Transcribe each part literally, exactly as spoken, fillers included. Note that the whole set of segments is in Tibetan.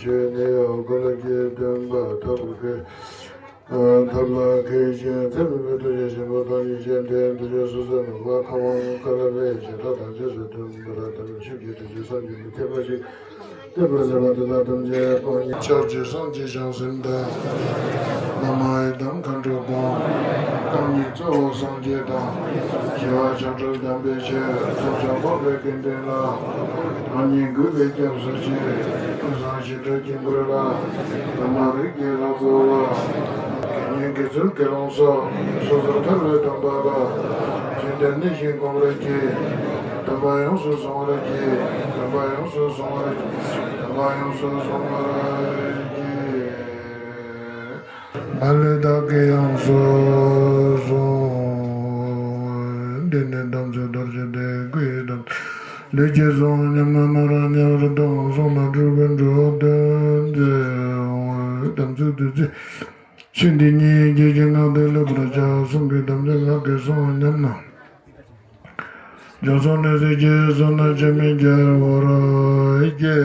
ཆོས་ནི་འཁོར་ལོ་བརྒྱད་སྟོན་པ་ཐབས་མཁས། ཐབས་ལ་མཁས་ཤིང་ཚད་མེད་པའི་ཐུགས་རྗེ་ཆེན་པོ་དང་ཡེ་ཤེས་ལྡན་དུ་ཆོས་སོ་སོར་གནས་པ་ཁམས་དཔལ་ལ་རས་ཆེན་ཐོག་དང་རྗེས་སུ་མཐུན་པར་ཐབས་ཤེས་ཀྱི་ཐུགས་རྗེ་སངས་རྒྱས་པའི་ཐེག་པ་ཞིག་ཏེ་བར་ཟད་པ་དེ་དག་ཐམས་ཅད་སྤང་ཉིད་ཕྱག་རྒྱའི་སངས་རྒྱས་བྱང་སེམས་དང་། བླ་མ་ཡི་དམ་མཁའ་འགྲོ་དང་། རྐང་གཉིས་གཙོ་བོ་སངས་རྒྱས་དང་། ཞི་བ་ཆགས་བྲལ་དམ་པའི་ཆོས། ཚོགས་བསགས་འཕགས་པའི་དགེ་འདུན་ལ། རང་ཉིད་གུས་པས་སྐྱབས་སུ་མཆི། ཀུན་བཟང་ཞི་ཁྲོའི་དཀྱིལ་འཁོར་ལ། བླ་མ་རིགས་ཀྱི་ལྷ་ཚོགས་ལ། དགེ་བསྙེན་དགེ་ཚུལ་དགེ་སློང་སོགས། སོ་སོར་ཐར་པའི་དམ་པ་ལ། བྱིན་གྱིས་བརླབས་ཤིང་སྐོང་བར་བགྱི། དམ་པ་ཡོངས་སུ་བཟུང་བར་བགྱི། དམ་པ་ཡོངས་སུ་བཟུང་བར་བགྱི། དམ་པ་ཡོངས་སུ་བཟུང་བར་བགྱི། ཨ་ལས་བདག་གིས་ཡོངས་སུ་བཟུང་། འདི་ནི་དམ་ཚིག་རྡོ་རྗེ་སྟེ། སྐུ་ཡི་དམ་ཚིག་ལུས་ཀྱིས་བཟུང་། ཉམས་ན་སྨྲ་རབ་ཉེ་བར་བསྟོད། གསུངས་ན་འགྲུབ་པའི་འབྲས་བུ་སྟོན་ཏེ། དམ་ཚིག་བདུད་རྩི་ཆུ་འདི་ཉིད། རྒྱུད་ཀྱི་སྔགས་འདི་ལེགས་པར་བྱ། གསུང་གི་དམ་ཚིག་ངག་གིས་གསུངས། ཉམས་ན། བྱང་སོང་ནས་གཟིགས་ཀྱི་བསོད་ནམས་ཆེན་མོས་རྒྱལ་བར་བགྱི།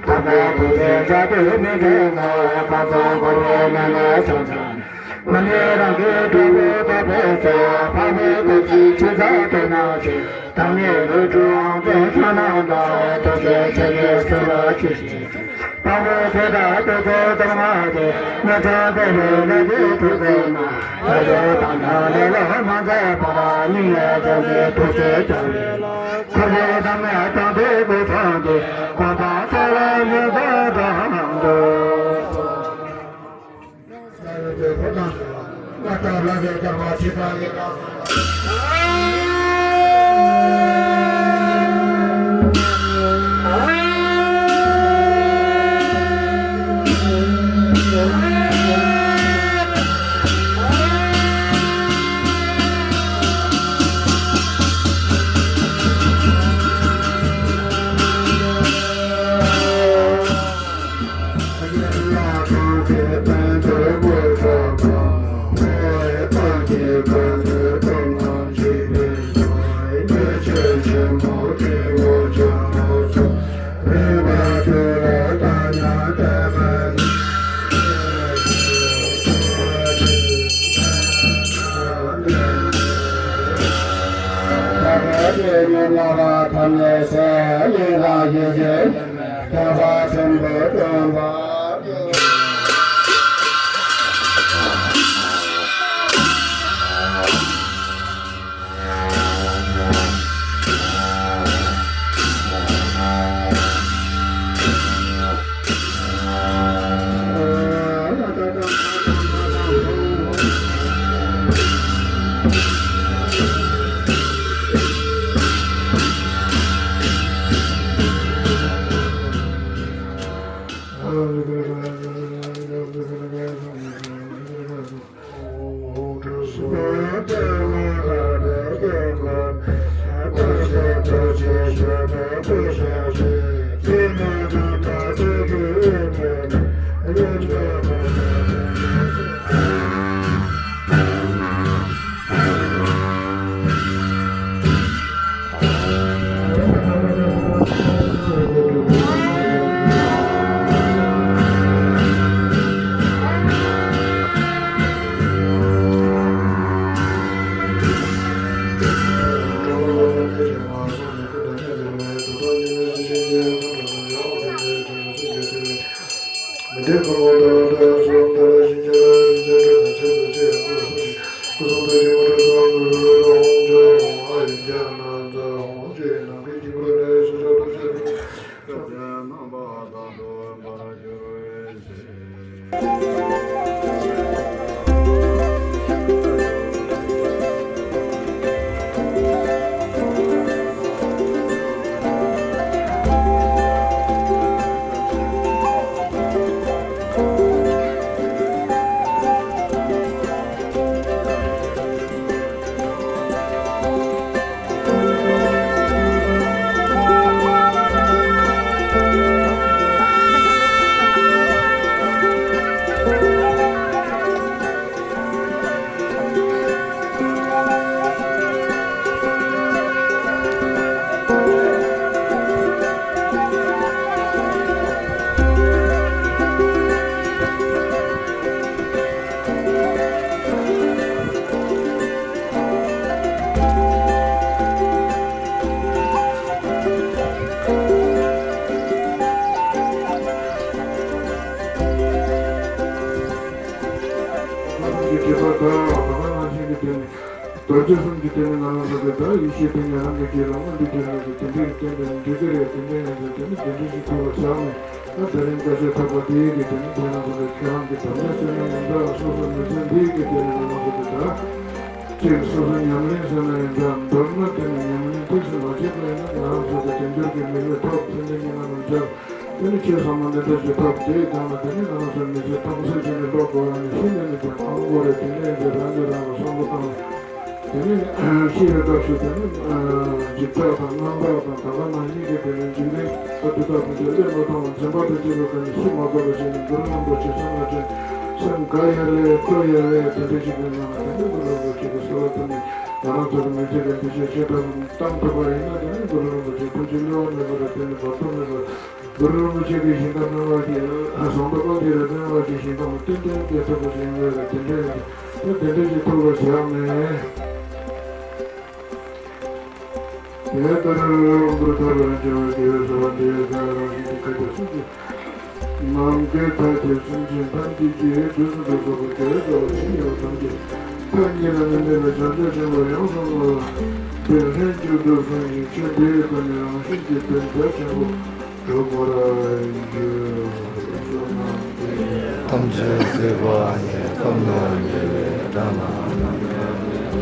དཔའ་བོ་དེ་དག་ཏུ་ཚོད་དམ་ལྔ་སྟེ། ཉོན་མོངས་པའི་ལས་ཀྱི་དུག་གསུམ་མ། ལྷ་ཆོས་དང་ནི་ལེ་ལོ་མ་མཛད་པར། སྙིང་ལས་བྱང་ཆུབ་ཐུགས་རྗེ་བྱ་བའི་ལམ། འཁོར་བའི་སྡུག་བསྔལ་དང་བྲལ་བའི་སངས་རྒྱས། གོ་འཕང་མཆོག་ལ་ལྷུན་གྱིས་གྲོལ་བར་འགྱུར། རྡོ་རྗེ་གསུམ་གྱི་སྟེང་ནས་ང་རང་ཚོ་དེ་ལྟར་ཡེ་ཤེས་དེ་ཉན་རང་གི་དགེ་སློང་མ་འདི་དེ་རང་གི་དེ་འདྲའི་སྟེང་དུ་འདི་ག་རེད། དེ་འདྲའི་ཡང་དེ་ནི་དེ་འདྲའི་ཞིག་ཐུབ་པ་བྱ་མེད་ན། དེ་རིང་བཀའ་ཆད་ཐོབ་པ་དེའི་གི་དེ་ནི་དེ་རང་ཚོ་ལ་ཁྱེད་རང་གི་དམ་བཅའ་བྱས་ན་མི་འདྲ་བ། སོ་སོ་མི་ཚེ་འདིའི་གི་དེ་ནི་ང་རང་ཚོ་དེ་ལྟར་གཅིག་སོ་སོ་ཉམས་ལེན་བྱས་ན་ཡིན་འདྲ། མདོར་ན་དེ་ནི་ཉམས་ལེན་ཐུགས་སུ་མ་བྱེད་པ་ཡིན་ན་ང་རང་ཚོ་དེ་དལ་འབྱོར་གྱི་མི་ལུས་ཐོབ། ཚེ་འདི་ཉིད་ན་མི་འབྱོར། དེ་ནི་ཆོས་ཟབ་མོ་འདི་འདྲ་ཞིག་ཐོབ། དེའི་སྒང་ལ་དེ་ནི་ང་རང་ཚོ་མི་ཚེ་ཐོག་སེ་ཅིག་ནས་ལོག་དགོས་པ་ནི་ཤིན་ཏུ་ནས་ཀྱང་ཨང་དགོས་རེད། དེ་འདྲ་ཡིན་ཙང་རང་གིས་རང་ལ་བསམ་བློ་བཏང་། དེ་ནི་ཤི་བའི་སྐབས་སུ་དེ་ནི་འཇིགས་སྐྲག་དང་དངངས་སྐྲག་དང་ད་ལྟ་ནང་བཞིན་གྱི་དེ་ནི་འཇིགས་རྟེན་ལ་དུས་རྟག་ཏུ་འཇིགས་ལས་མ་མཐོང་བར་འཛེམ་པ་དང་བཅས་པའི་སྒོ་ནས་ཤི་མ་དགོས་པ་བྱས་ནས་གུ་རུ་རིན་པོ་ཆེ་སེམས་ལ་དྲན། སེམས་དགའ་ཡ་ལས་སྤྲོ་ཡ་ལས་དེ་འདྲ་ཞིག་གི་ངང་ལ་དེ་ནི་གུ་རུ་རིན་པོ་ཆེ་གི་གསོལ་བ་བཏབ་ནས་ང་རང་ཚོ་གི་མི་ཚེ་གི་འདི་ཕྱིར་ཆེ་ཐབས་བཏང་ཐུབ་པ་ཡིན་ན། དེ་ནི་གུ་རུ་རིན་པོ་ཆེ་ཐུགས་རྗེ་བསླུ་བ་མེད་པ་རེད། དེ་ནི་བར་དོ་མེད་པ། གུ་རུ་རིན་པོ་ཆེ་གི་ཞིང་ཁམས་སྨེ་བ་ཅན། ཟངས་མདོག་དཀར་གྱི་རི་སྨེ་བ་ཅན་ཞིང་ཁམས་ཏན་ཏན་སྐྱེ་ཐུབ་པ་ཞིག་ཡོད་རེད། དེ་འདྲའི་དེ་འདྲ་ཞིག་ཐུབ་པ་བྱ་མེད། དེ་ལྟར་དབང་བསྐུར་ཐབས་ལ་འཇུག་པའི་དགེ་བའི་རྩ་བ་འདི་ཡང་གང་རང་བཞིན་གྱི་ཁ་ཆེ་སུ་ཞིག་ནམ་མཁའི་མཐའ་བརྒྱད་སེམས་ཅན་ཐམས་ཅད་ཀྱི་དུས་གསུམ་དུ་གསོལ་བ་དགེ་བའི་རྩ་བ་ཇི་སྙེད་པ་ཐམས་ཅད་མཐའ་གཉིས་ལ་མི་འཛིན་པའི་བྱང་ཆུབ་ཆེན་པོར་ཡོངས་སུ་བསྔོ་བ། དེ་ལྷན་ཅིག་ཏུ་བཟུང་ཞིང་ཆོས་འདིའི་སྒོ་ནས་རང་བཞིན་གྱིས་དོན་རྒྱ་ཆེན་པོ་གྲུབ་པར་འགྱུར། ཐམས་ཅད་གཟིགས་པ་ཉིད་ཐོབ་ནས་ཉེ་བའི་དགྲ་རྣམས་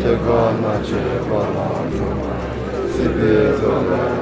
ཐེ་ཀ་མ་ཆོད་པ་ལ་འགྲོ་བ། སྲིད་པའི་མཚོ་ལས་